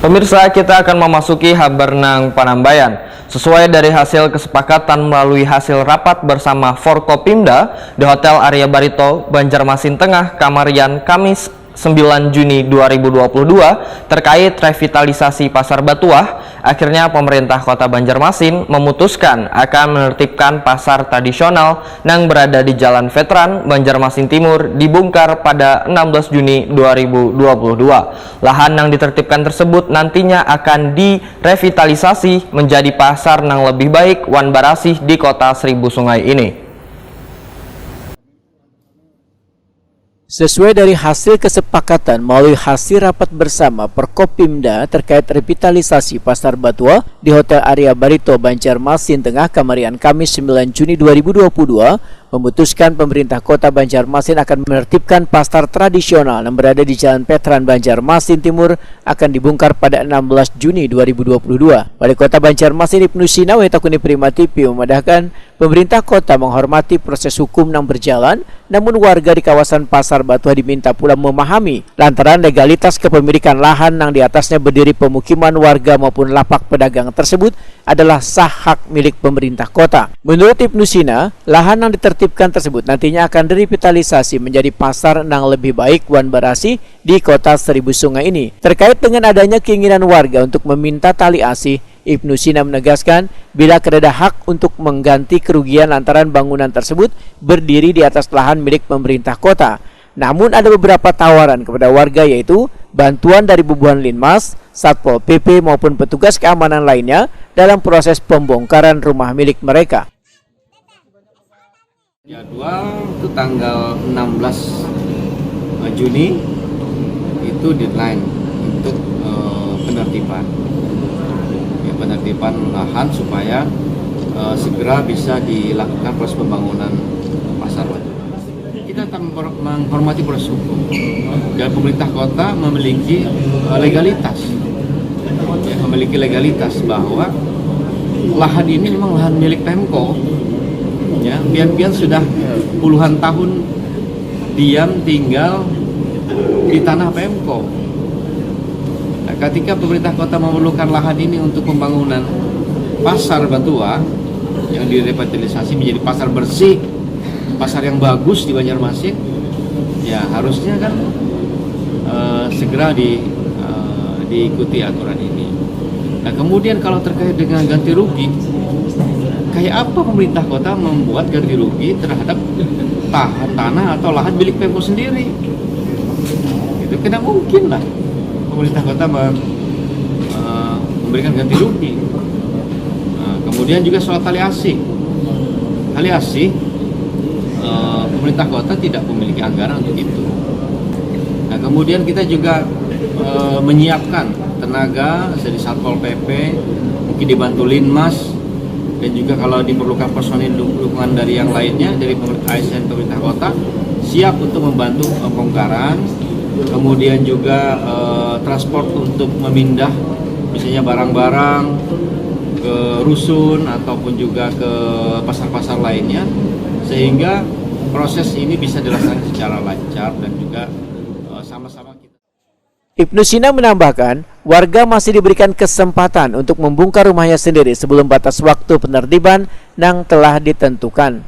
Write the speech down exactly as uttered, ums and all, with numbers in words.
Pemirsa, kita akan memasuki habar nang panambayan. Sesuai dari hasil kesepakatan melalui hasil rapat bersama Forkopimda di Hotel Arya Barito, Banjarmasin Tengah, kamarian Kamis sembilan Juni dua ribu dua puluh dua terkait revitalisasi Pasar Batuah, akhirnya pemerintah Kota Banjarmasin memutuskan akan menertibkan pasar tradisional nang berada di Jalan Veteran, Banjarmasin Timur, dibungkar pada enam belas Juni dua ribu dua puluh dua. Lahan yang ditertibkan tersebut nantinya akan direvitalisasi menjadi pasar nang lebih baik wan barasih di Kota Seribu Sungai ini. Sesuai dari hasil kesepakatan melalui hasil rapat bersama Perkopimda terkait revitalisasi Pasar Batuah di Hotel Arya Barito, Banjarmasin Tengah, kamarian Kamis sembilan Juni dua ribu dua puluh dua, memutuskan pemerintah Kota Banjarmasin akan menertibkan pasar tradisional yang berada di Jalan Veteran, Banjarmasin Timur, akan dibungkar pada enam belas Juni dua ribu dua puluh dua. Wali Kota Banjarmasin Ibnu Sina, wayatakuni Prima T V, memadahkan, pemerintah kota menghormati proses hukum yang berjalan, namun warga di kawasan Pasar Batuah diminta pula memahami lantaran legalitas kepemilikan lahan yang di atasnya berdiri pemukiman warga maupun lapak pedagang tersebut adalah sah hak milik pemerintah kota. Menurut Ibnu Sina, lahan yang ditertibkan tersebut nantinya akan direvitalisasi menjadi pasar yang lebih baik wan barasih di Kota Seribu Sungai ini. Terkait dengan adanya keinginan warga untuk meminta tali asih, Ibnu Sina menegaskan, bila kadada hak untuk mengganti kerugian lantaran bangunan tersebut berdiri di atas lahan milik pemerintah kota. Namun, ada beberapa tawaran kepada warga, yaitu bantuan dari bubuhan Linmas, Satpol P P, maupun petugas keamanan lainnya dalam proses pembongkaran rumah milik mereka. Jadwal itu tanggal enam belas Juni itu deadline untuk eh, penertiban, ya, penertiban lahan supaya eh, segera bisa dilakukan proses pembangunan Pasar Batu. Kita tetap menghormati proses hukum, dan pemerintah kota memiliki eh, legalitas, ya, memiliki legalitas bahwa lahan ini memang lahan milik Pemko, ya, pian-pian sudah puluhan tahun diam tinggal di tanah Pemko. Nah, ketika pemerintah kota memerlukan lahan ini untuk pembangunan Pasar Batuah yang direvitalisasi menjadi pasar bersih, pasar yang bagus di Banjarmasin, ya, harusnya kan eh, segera di eh, diikuti aturan ini. Nah, kemudian kalau terkait dengan ganti rugi, kayak apa pemerintah kota membuat ganti rugi terhadap tahan tanah atau lahan milik Pemko sendiri? Itu tidak mungkin lah pemerintah kota me- eh, memberikan ganti rugi. Nah, kemudian juga soal tali asih. Tali asih, eh, pemerintah kota tidak memiliki anggaran untuk itu. Nah, kemudian kita juga eh, menyiapkan tenaga dari Satpol P P, mungkin dibantu Linmas, dan juga kalau diperlukan personil du- dukungan dari yang lainnya, dari pemerintah A S N, pemerintah kota, siap untuk membantu eh, pembongkaran, kemudian juga eh, transport untuk memindah misalnya barang-barang ke rusun ataupun juga ke pasar-pasar lainnya, sehingga proses ini bisa dilaksanakan secara lancar dan juga eh, sama-sama kita. Ibnu Sina menambahkan, warga masih diberikan kesempatan untuk membongkar rumahnya sendiri sebelum batas waktu penertiban yang telah ditentukan.